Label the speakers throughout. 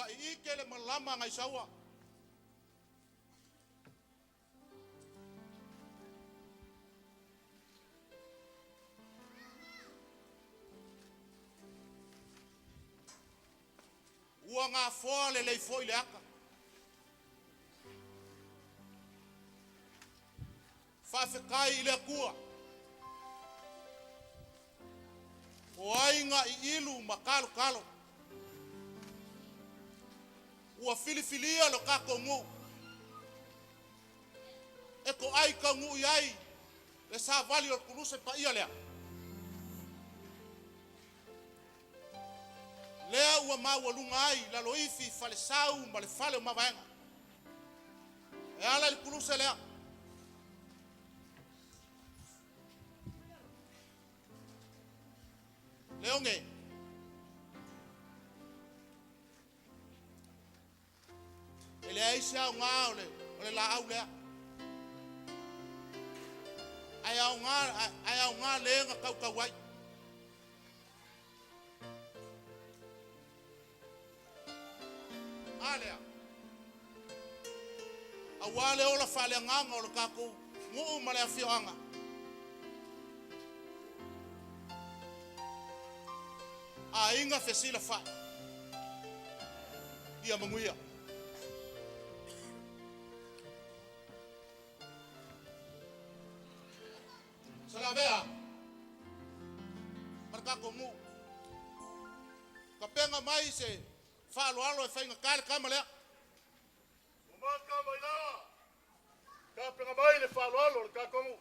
Speaker 1: Ua iike le malama gaisaua. Ua gafoa lelei foi le ata. Faafetai i le Atua o ai na iilu ma talotalo, ua filifilia lo tatou nuu e toai taunuu i ai le savali o le koluse paia lea. Lea ua maualuga ai Laloifi, Falesau ma le Fale o Mavaega e ala i le koluse lea. Leone, e leai se aoga o le laau lea, ae aoga le na tautau ai. A lea, aua le ola faaleagaga o le tatou nuu ma le afioaga. Aiga Fesilafai, ia manuia. Salavea ma le tatou nuu, tapena mai se faaaloalo e faigata le tama lea. Ua mata mai la, tapena mai le faaaloalo o le tatou nuu.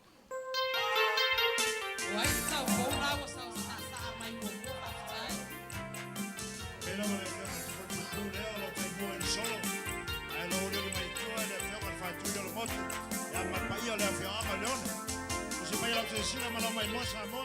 Speaker 2: O ai se taufou la ua saasaa mai muamua faafetai.
Speaker 3: Pei lava le afioga i le Falepuipui lea o lo o taimua i le solo, ae lo olioli mai i tua le afioga i le Faatui o le Motu ia ma le paia o le afioaga o Leone. Tusi mai lau silasila ma lau maimoa Samoa.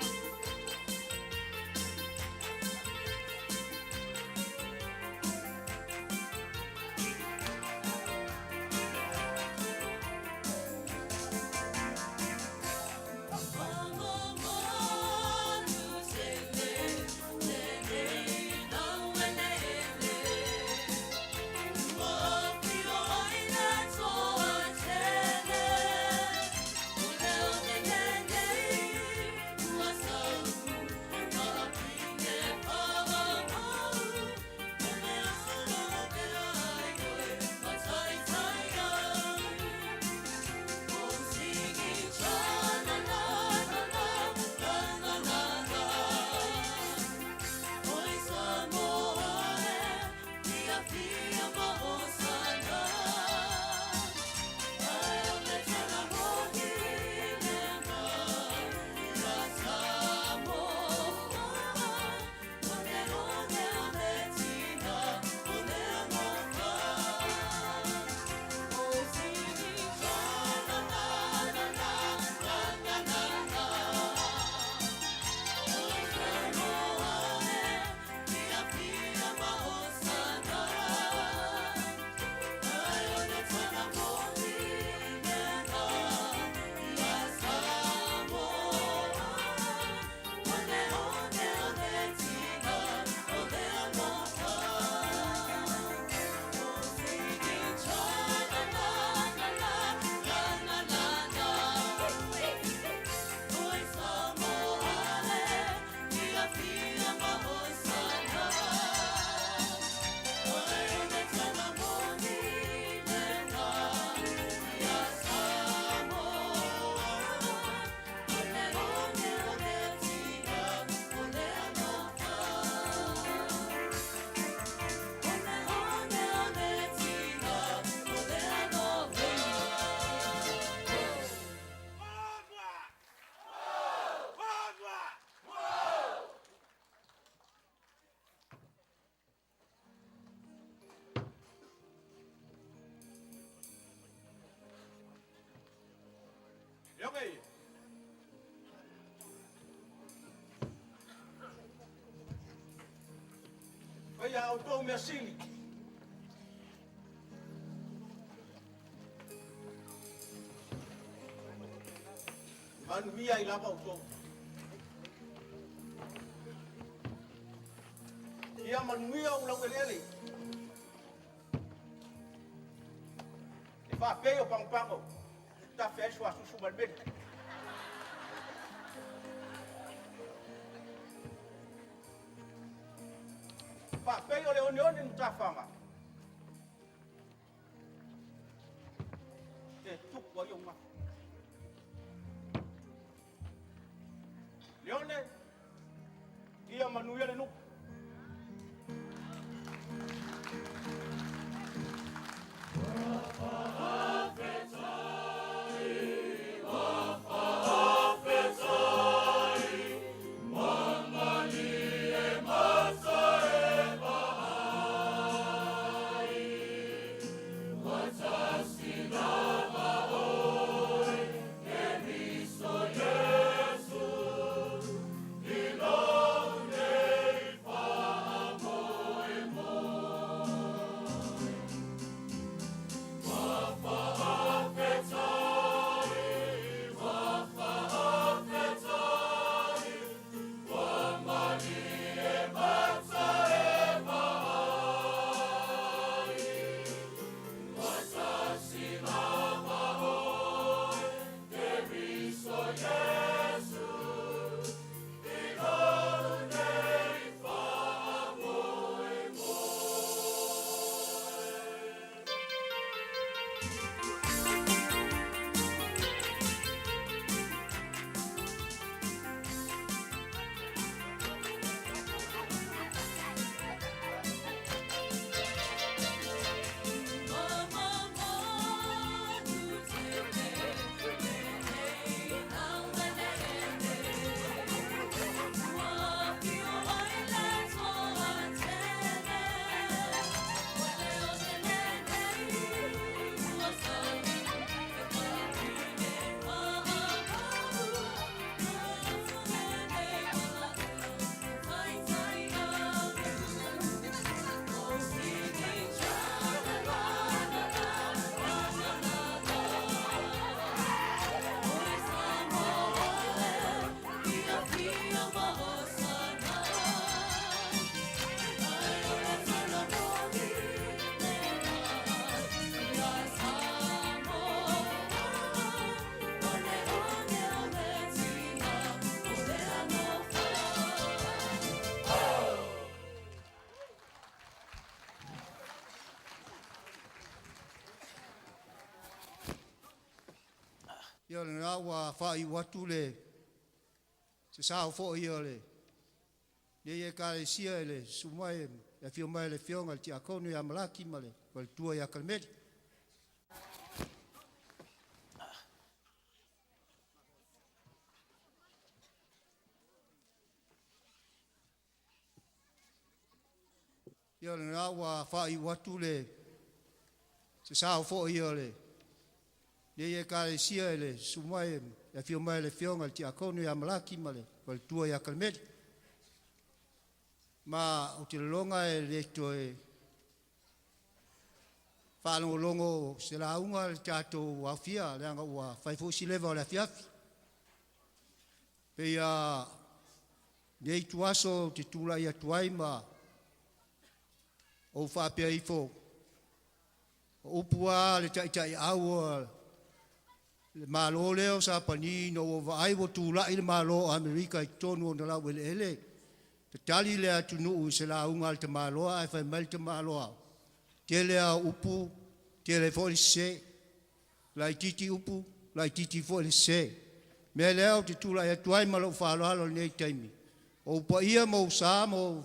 Speaker 1: Leone, faia a outou mea sili. Manuia ai lava outou. Ia manuia ou laueleele.
Speaker 4: Faapei o pagopago tafe ai suasusu ma le meli. Faapei o le oneone i matafaga e tupu ai ou gafa. Leone, ia manuia le nuu.
Speaker 3: Ia o lena ua faaiu atu le se sao foi o lenei Ekalesia i le susu mai, le afio mai o le Afioga i le Tiakono ia Malaki ma le faletua ia Kalemeli. Ia o lena ua faaiu atu le se sao foi o lenei Ekalesia i le susu mai, le afio mai o le Afioga i le Tiakono ia Malaki ma le faletua ia Kalemeli. Ma ou te lagona e le toe faalogologo se lauga i le tatou aofia leaga ua fai foi si leva o le afiafi. Pei lava o lenei ituaso ou te tulai atu ai ma ou faapea ifo, o upu lava a le taitaiaau o le Malo lea o Sapani ina ua ou vaai ua tulai le Malo o Amerika i totonu o ona laueleele, tatali le atunuu i se lauga a le tamaloa ae fai mai le tamaloa, tele au upu, tele foi le sese, laitiiti upu, laitiiti foi le sese. O le mea lea ou te tulai atu ai ma lou faaaloalo i lenei taimi, o ou paia ma ou sa ma ou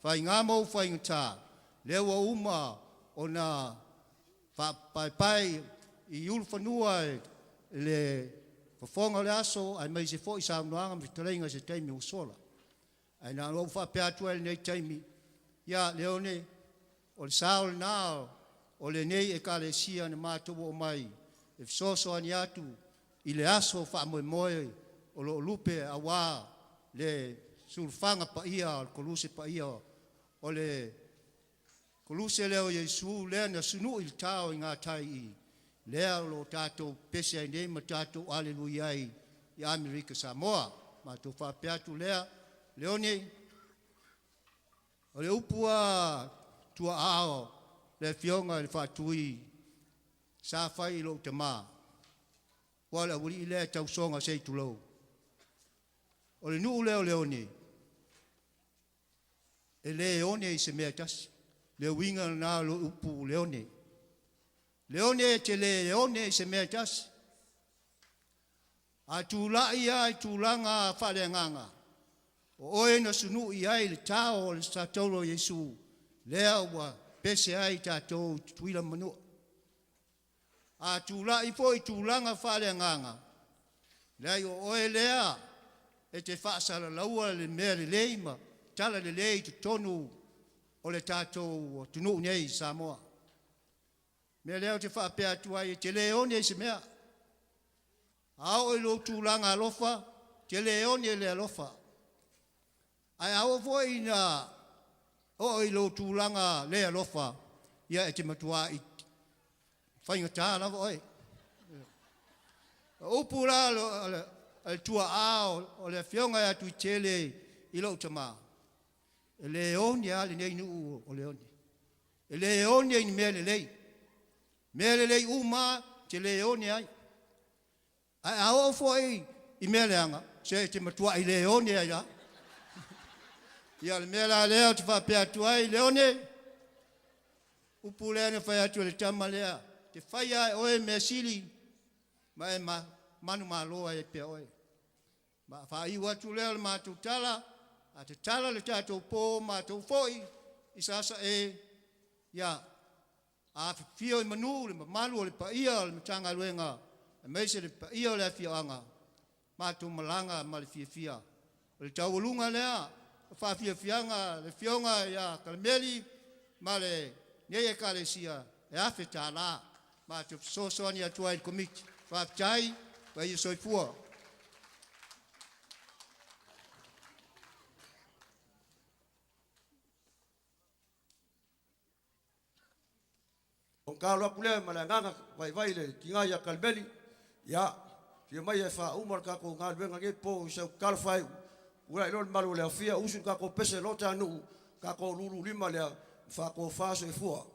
Speaker 3: faiga ma ou faigata, lea ua uma ona faapaepae i ulufanua e le fofoga o le aso aemaise foi saunoaga ma fetalaiga i se taimi ua sola. Ae na ona ou faapea atu ai i lenei taimi, ia Leone, o le sao lena o lenei Ekalesia na matou omai e fesoasoani atu i le aso faamoemoe o lo o lupe aua le sulufana paia o le Koluse paia o le Koluse lea o Iesu lea na sunui le tao i gatai i lea o lo o tatou pepesi ai nei ma tatou aleluia ai i Amerika Samoa. Matou faapea atu lea, Leone, o le upu a tuaa o le Afioga i le Faatui
Speaker 5: Sa fai i lou tamā, aua o le aualii lea e tausoga se i tulou. O le nuu lea o Leone, e le one i se mea e tasi. Le uiga lena o le upu Leone. Leone e te le one i se mea e tasi. A tulai lava i tulaga faaleagaga, o oe na sunui ai le tao o le satauro o Iesu, lea ua pese ai tatou i Tutuila ma Manua. A tulai foi i tulaga faaleagaga, leai o oe lea e te faasalalaua le mea lelei ma tala lelei i totonu o le tatou atunuu nei i Samoa. O le mea lea ou te faapea atu ai, e te le one i se mea. A oo i lou tulaga alofa, e te le one i le alofa. Ae a oo foi ina oo i lou tulaga le alofa, ia e te matuai faigata lava oe. O upu la a le tuaa o le afioga ia Tuitele i lou tama, e le one lava lenei nuu o Leone. E le one i ni mea lelei. Mea lelei uma lava e te le one ai. Ae a oo foi i mea leaga, se e te matuai le one ai lava. Ia o le mea la lea ou te faapea atu ai, Leone, upu lea na fai atu e le tama lea, e te faia lava e oe mea sili ma e manumalo ai pea oe. Ma faaiu atu lea o le matou tala, a tatala le tatou po matou foi i Sasae, ia afifio i manu le mamalu o le paia o le Matagaluega aemaise le paia o le afioaga, matou malaga ma le fiafia. O le taualuga lea o faafiafiaga a le Afioga ia Kalemeli ma lenei Ekalesia e $1000 matou te fesoasoani atu ai i le Komiti. Faafetai, paia soifua.
Speaker 6: Ona tatalo atu lea ma le agaga vaivai i le tina ia Kalemeli, ia, afio mai e faauma le tatou galuega i lenei po i sau tatalo faaiu, tulai loa le malu o le aofia, usu le tatou pese, lota nuu, tatou lulu lima lea, ma faatofa soifua.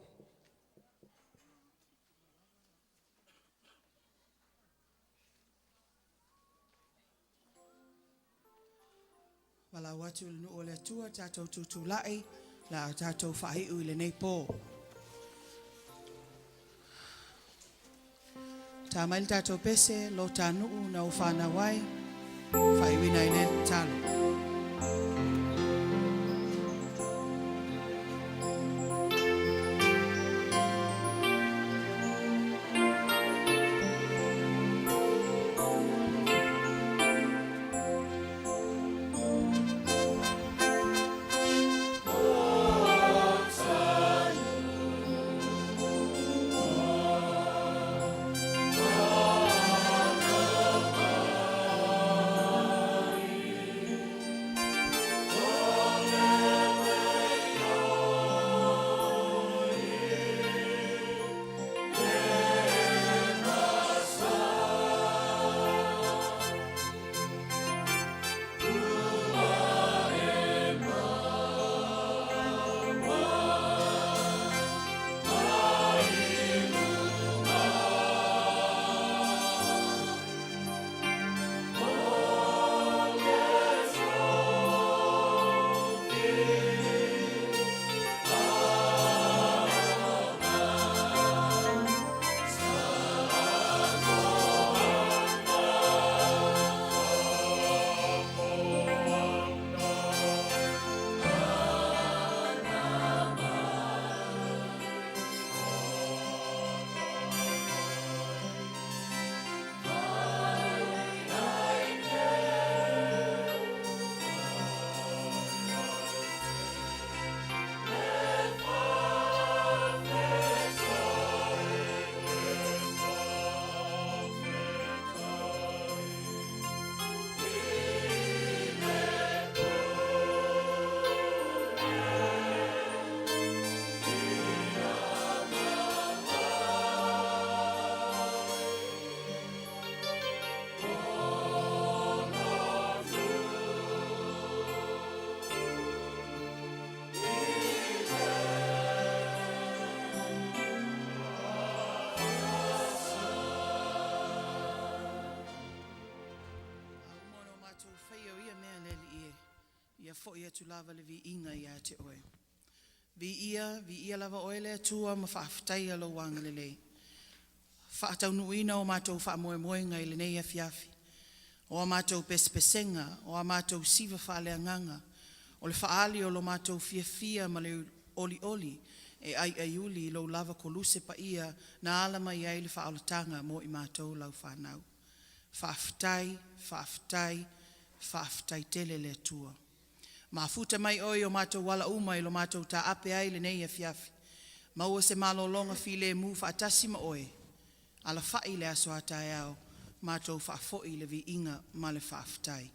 Speaker 2: Valaau atu i le nuu o le Atua, tatou tutulai, la a tatou faaiu i lenei po. Ta mai le tatou pese, lo ta nuu na ou whanau ai, faaiuina ai lea tatalo. fo'i atu lava le viiga ia te Oe. Viia, viia lava Oe le Atua ma faafetaia Lou agalelei. Faataunuuina o matou faamoemoega i lenei afiafi. O a matou pesepesega, o a matou siva faaleagaga, o le faaali o lo matou fiafia ma le olioli e aiaiuli i Lou lava koluse paia na ala mai ai le faaolataga mo i matou Lau fanau. Faafetai, faafetai, faafetai tele le Atua. Mafuta mai Oe i o matou ala uma i lo matou taape ai i lenei afiafi, maua se malologa filemu faatasi ma Oe, alafai i le aso a taeao, matou faafoi le viiga ma le faafetai.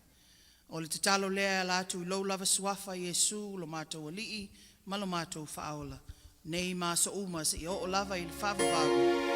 Speaker 2: O le tatalo lea e ala atu i Lou lava Suafa Iesu lo matou Alii ma lo matou Faaola, nei ma aso uma seia oo lava i le faavavau,